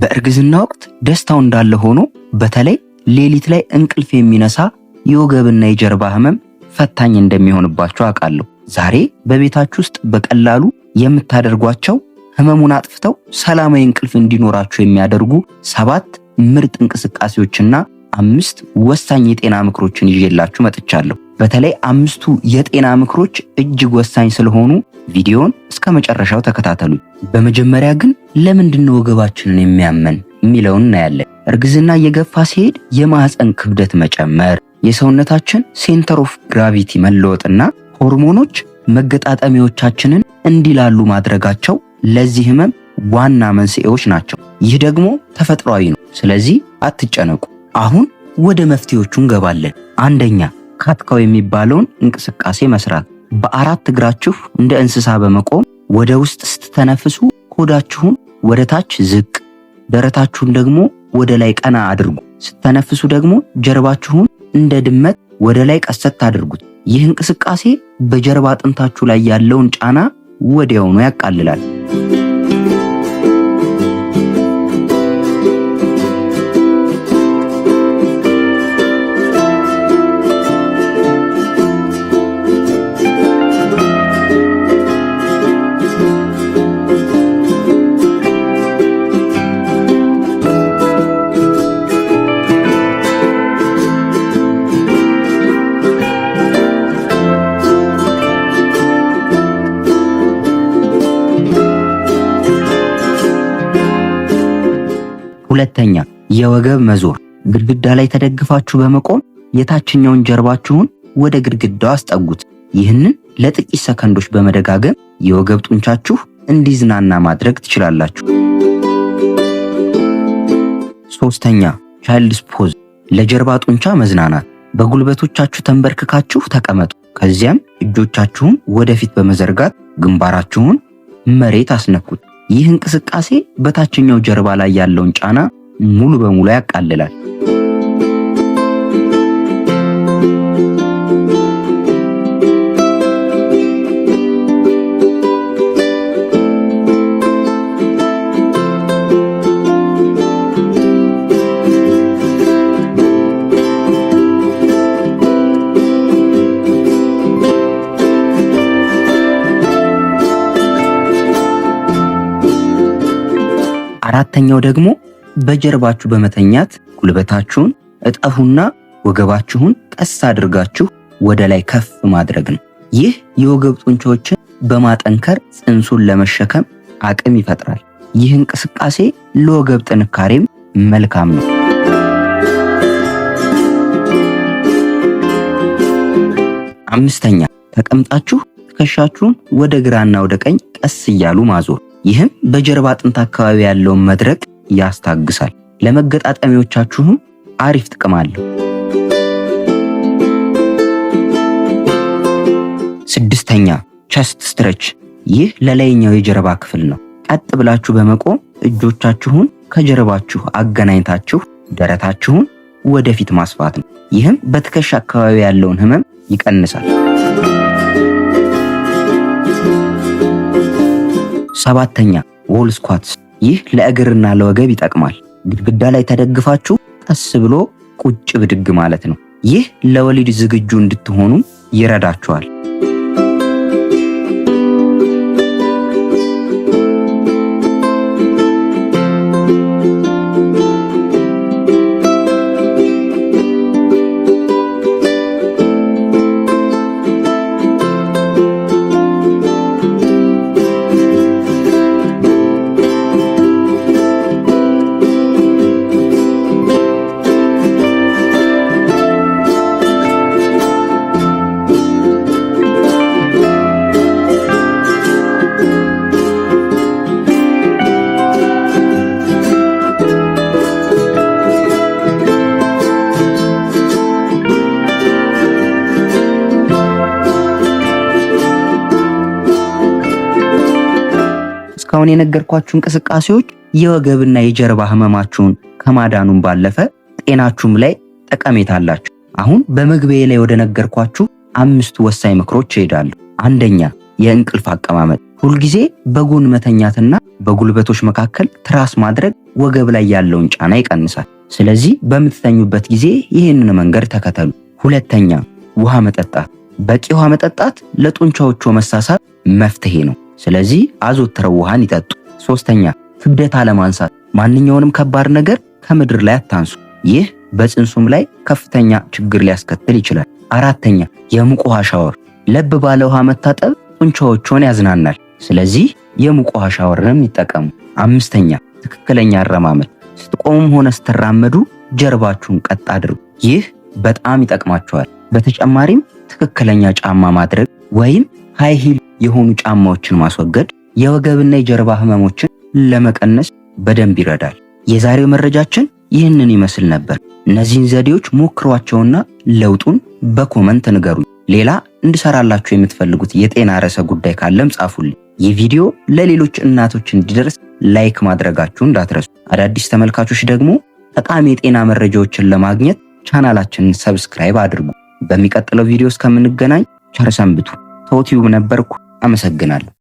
በእርግዝና ወቅት ደስታው እንዳለ ሆኖ በተለይ ሌሊት ላይ እንቅልፍ የሚነሳ የወገብና የጀርባ ህመም ፈታኝ እንደሚሆንባችሁ አውቃለሁ። ዛሬ በቤታችሁ ውስጥ በቀላሉ የምታደርጓቸው ህመሙን አጥፍተው ሰላማዊ እንቅልፍ እንዲኖራችሁ የሚያደርጉ 7 ምርጥ እንቅስቃሴዎችና 5 ወሳኝ የጤና ምክሮችን ይዤላችሁ መጥቻለሁ። በተለይ 5ቱ የጤና ምክሮች እጅግ ወሳኝ ስለሆኑ ቪዲዮውን እስከ መጨረሻው ተከታተሉ። በመጀመሪያ ግን ለምንድን ነው ወገባችንን የሚያመን የሚለውን እናያለን። እርግዝና እየገፋ ሲሄድ የማህፀን ክብደት መጨመር፣ የሰውነታችን center of gravity መለወጥና ሆርሞኖች መገጣጠሚያዎቻችንን እንዲላሉ ማድረጋቸው ለዚህ ህመም ዋና መንስኤዎች ናቸው። ይህ ደግሞ ተፈጥሯዊ ነው። ስለዚህ አትጨነቁ። አሁን ወደ መፍትሄዎቹ እንገባለን። አንደኛ፣ cat cow የሚባለውን እንቅስቃሴ መስራት። በአራት እግራችሁ እንደ እንስሳ በመቆም ወደ ውስጥ ስትተነፍሱ ሆዳችሁን ወደ ታች ዝቅ፣ ደረታችሁን ደግሞ ወደ ላይ ቀና አድርጉ። ስትተነፍሱ ደግሞ ጀርባችሁን እንደ ድመት ወደ ላይ ቀሰት አድርጉት። ይህ እንቅስቃሴ በጀርባ አጥንታችሁ ላይ ያለውን ጫና ወዲያውኑ ያቃልላል። ሁለተኛ፣ የወገብ መዞር። ግድግዳ ላይ ተደግፋችሁ በመቆም የታችኛውን ጀርባችሁን ወደ ግድግዳው አስጠጉት። ይህንን ለጥቂት ሰከንዶች በመደጋገም የወገብ ጡንቻችሁ እንዲዝናና ማድረግ ትችላላችሁ። ሶስተኛ፣ child's pose፣ ለጀርባ ጡንቻ መዝናናት። በጉልበቶቻችሁ ተንበርክካችሁ ተቀመጡ። ከዚያም እጆቻችሁን ወደፊት በመዘርጋት ግንባራችሁን መሬት አስነኩት። ይህ እንቅስቃሴ በታችኛው ጀርባ ላይ ያለውን ጫና ሙሉ በሙሉ ያቃልላል። አራተኛው ደግሞ በጀርባችሁ በመተኛት ጉልበታችሁን እጠፉና ወገባችሁን ቀስ አድርጋችሁ ወደ ላይ ከፍ ማድረግ ነው። ይህ የወገብ ጡንቻዎችን በማጠንከር ጽንሱን ለመሸከም አቅም ይፈጥራል። ይህ እንቅስቃሴ ለወገብ ጥንካሬም መልካም ነው። አምስተኛ፣ ተቀምጣችሁ ትከሻችሁን ወደ ግራና ወደ ቀኝ ቀስ እያሉ ማዞር። ይህም በጀርባ አጥንት አካባቢ ያለውን መድረቅ ያስታግሳል። ለመገጣጠሚያዎቻችሁም አሪፍ ጥቅም አለው። ስድስተኛ፣ chest stretch። ይህ ለላይኛው የጀርባ ክፍል ነው። ቀጥ ብላችሁ በመቆም እጆቻችሁን ከጀርባችሁ አገናኝታችሁ ደረታችሁን ወደፊት ማስፋት ነው። ይህም በትከሻ አካባቢ ያለውን ህመም ይቀንሳል። ሰባተኛ፣ wall squats። ይህ ለእግርና ለወገብ ይጠቅማል። ግድግዳ ላይ ተደግፋችሁ ቀስ ብሎ ቁጭ ብድግ ማለት ነው። ይህ ለወሊድ ዝግጁ እንድትሆኑ ይረዳችኋል። እስካሁን የነገርኳችሁ እንቅስቃሴዎች የወገብና የጀርባ ህመማችሁን ከማዳኑም ባለፈ ጤናችሁም ላይ ጠቀሜታ አላቸው። አሁን በመግቢያዬ ላይ ወደ ነገርኳችሁ 5 ወሳኝ ምክሮች እሄዳለሁ። አንደኛ፣ የእንቅልፍ አቀማመጥ። ሁልጊዜ በጎን መተኛትና በጉልበቶች መካከል ትራስ ማድረግ ወገብ ላይ ያለውን ጫና ይቀንሳል። ስለዚህ በምትተኙበት ጊዜ ይህንን መንገድ ተከተሉ። ሁለተኛ፣ ውሃ መጠጣት። በቂ ውሃ መጠጣት ለጡንቻዎቹ መሳሳብ መፍትሄ ነው። ስለዚህ አዘውትረው ውሃን ይጠጡ። ሶስተኛ፣ ክብደት አለማንሳት። ማንኛውንም ከባድ ነገር ከምድር ላይ አታንሱ። ይህ በጽንሱም ላይ ከፍተኛ ችግር ሊያስከትል ይችላል። አራተኛ፣ የሙቅ ውሃ ሻወር። ለብ ባለ ውሃ መታጠብ ጡንቻዎችን ያዝናናል። ስለዚህ የሙቅ ውሃ ሻወርንም ይጠቀሙ። አምስተኛ፣ ትክክለኛ አረማመድ። ስትቆሙም ሆነ ስትራመዱ ጀርባችሁን ቀጥ አድርጉ። ይህ በጣም ይጠቅማችኋል። በተጨማሪም ትክክለኛ ጫማ ማድረግ ወይም high heel የሆኑ ጫማዎችን ማስወገድ የወገብና የጀርባ ህመሞችን ለመቀነስ በደንብ ይረዳል። የዛሬው መረጃችን ይህንን ይመስል ነበር። እነዚህን ዘዴዎች ሞክሯቸውና ለውጡን በ comment ንገሩኝ። ሌላ እንድሰራላችሁ የምትፈልጉት የጤና ርዕሰ ጉዳይ ካለም ጻፉልኝ። ይህ ቪዲዮ ለሌሎች እናቶች እንዲደርስ like ማድረጋችሁ እንዳትረሱ። አዳዲስ ተመልካቾች ደግሞ ጠቃሚ የጤና መረጃዎችን ለማግኘት ቻናላችንን subscribe አድርጉ። በሚቀጥለው ቪዲዮ እስከምንገናኝ ቸር ሰንብቱ። ቶቲዩብ ነበርኩ። አመሰግናለሁ።